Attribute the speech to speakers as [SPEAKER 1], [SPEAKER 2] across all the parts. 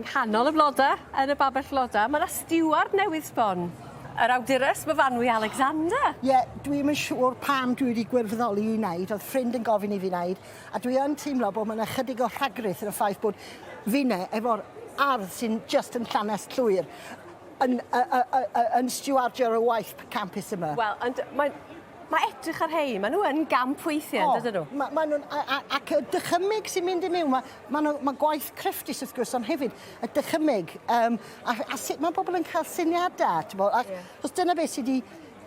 [SPEAKER 1] Yng nghanol y floda, yn y babell floda, ma' 'na stiward newydd sbon. Yr awdures Myfanwy Alexander.
[SPEAKER 2] Ie, dwi'm yn siŵr pam dwi wedi gwirfoddoli i wneud, oedd ffrind yn gofyn i fi wneud, a dwi yn teimlo bod ma' 'na chydig o rhagrith yn y ffaith bod finne efo'r ardd sy'n jyst yn llanast llwyr yn yy yy yy yy yn stiwardio'r y waith campus yma.
[SPEAKER 1] Wel, ond mae'n Mae edrych ar rhein, maen nhw yn gamp weithiau, yn dydyn nhw?
[SPEAKER 2] Ma' ma' nhw'n a a ac y dychymyg sy'n mynd i miwn, ma' ma' nhw ma' gwaith crefftus wrth gwrs, ond hefyd y dychymyg, yym a a sut ma' bobl yn cael syniadau, t'bo' a... Ie. ...achos dyna beth sy 'di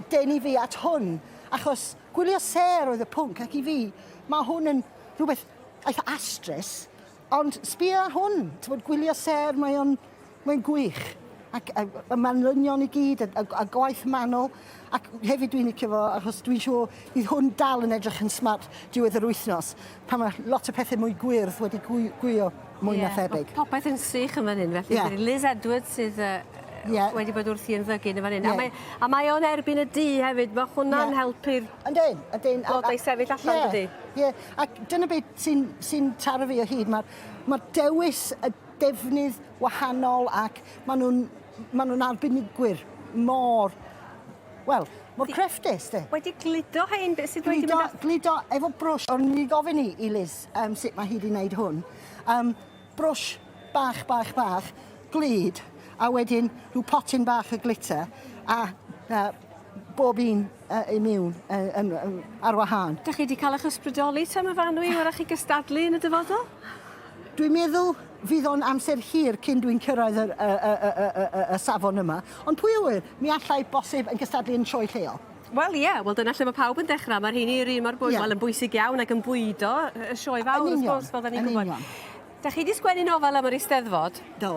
[SPEAKER 2] denu fi at hwn, achos gwylio sêr oedd y pwnc ac i fi, ma' hwn yn rhywbeth eitha astrus, Ond sbia ar hwn, t'mod gwylio sêr, mae o'n, mae'n gwych. Ac y, y manylion i gyd, y, y, y gwaith manwl, ac hefyd dwi'n licio fo, achos dwi'n siŵr fydd hwn dal yn edrych yn smart diwedd yr wythnos, pan mae lot o pethau mwy gwyrdd wedi gwy, gwyo mwy yeah, na thebyg.
[SPEAKER 1] Mae popeth yn sych yn fan hyn, felly yeah. Liz Edwards sydd uh, yeah. wedi bod wrthi yn fygu yn fan hyn. Yeah. A, mae, a mae o'n erbyn y du hefyd, mae hwnna'n yeah. helpu'r
[SPEAKER 2] Yndyn, yndyn.
[SPEAKER 1] Blodau sefyll allan, yeah. dydy?
[SPEAKER 2] Ie, yeah. ac dyna beth sy'n sy taro fi o hyd, mae'r ma dewis y defnydd wahanol ac maen nhw'n ma nhw arbenigwyr mor, wel, mor crefftus, de.
[SPEAKER 1] Wedi gludo hein, beth sydd wedi mynd...
[SPEAKER 2] Gludo efo brwsh, o'n i'n gofyn i, i Liz um, sut mae hi wedi wneud hwn. Um, brwsh bach, bach, bach, glud, a wedyn rhyw potyn bach o glitter, a uh, bob un uh, i miwn uh, yn, yn, ar wahân.
[SPEAKER 1] Dych chi wedi cael eich ysbrydoli te, Myfanwy, wrach chi gystadlu yn y dyfodol?
[SPEAKER 2] Dwi'n meddwl fydd o'n amser hir cyn dwi'n cyrraedd y, y, y, y, y, y, y safon yma. Ond pwy a ŵyr, mi allai bosib yn cystadlu yn sioe lleol.
[SPEAKER 1] Wel ie, wel dyna lle mae pawb yn dechrau. Mae'r rheini yr un mor bwy- yeah. wel, yn bwysig iawn ac yn bwydo y sioe fawr, wrth gwrs, fel da ni'n gwybod. Da chi wedi sgwennu nofel am yr Eisteddfod?
[SPEAKER 2] Do.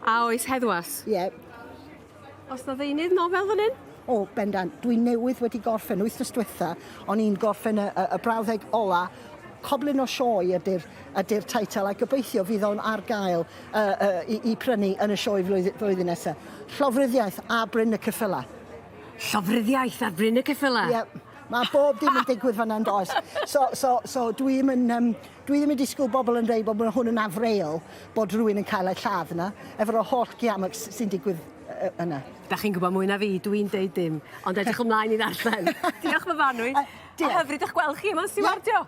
[SPEAKER 1] A oes heddwas?
[SPEAKER 2] Ie. Yeah.
[SPEAKER 1] Oes 'na ddeunydd nofel fan hyn?
[SPEAKER 2] O, bendant. Dwi newydd wedi gorffen, wythnos diwetha, o'n i'n gorffen y, y, y brawddeg ola, Coblyn o Sioe ydy'r ydy teitl, a gobeithio fydd o'n ar gael uh, uh, i, i prynu yn y sioe flwyddyn, flwyddyn nesaf. Llofruddiaeth a Bryn y Ceffylau.
[SPEAKER 1] Llofruddiaeth ar Bryn y Ceffylau?
[SPEAKER 2] Ie. Yep. Mae bob dim yn digwydd fan'na yn does? So, so, so dwi ddim yn, um, dwi ddim yn disgwyl bobl yn dweud bod hwn yn afreal bod rhywun yn cael ei lladd yna, efo'r holl giamacs sy'n digwydd yna.
[SPEAKER 1] Da chi'n gwybod mwy na fi, dwi'n deud dim, ond edrych ymlaen i ddarllen. Diolch Myfanwy. A hyfryd eich gweld chi yma'n stiwardio.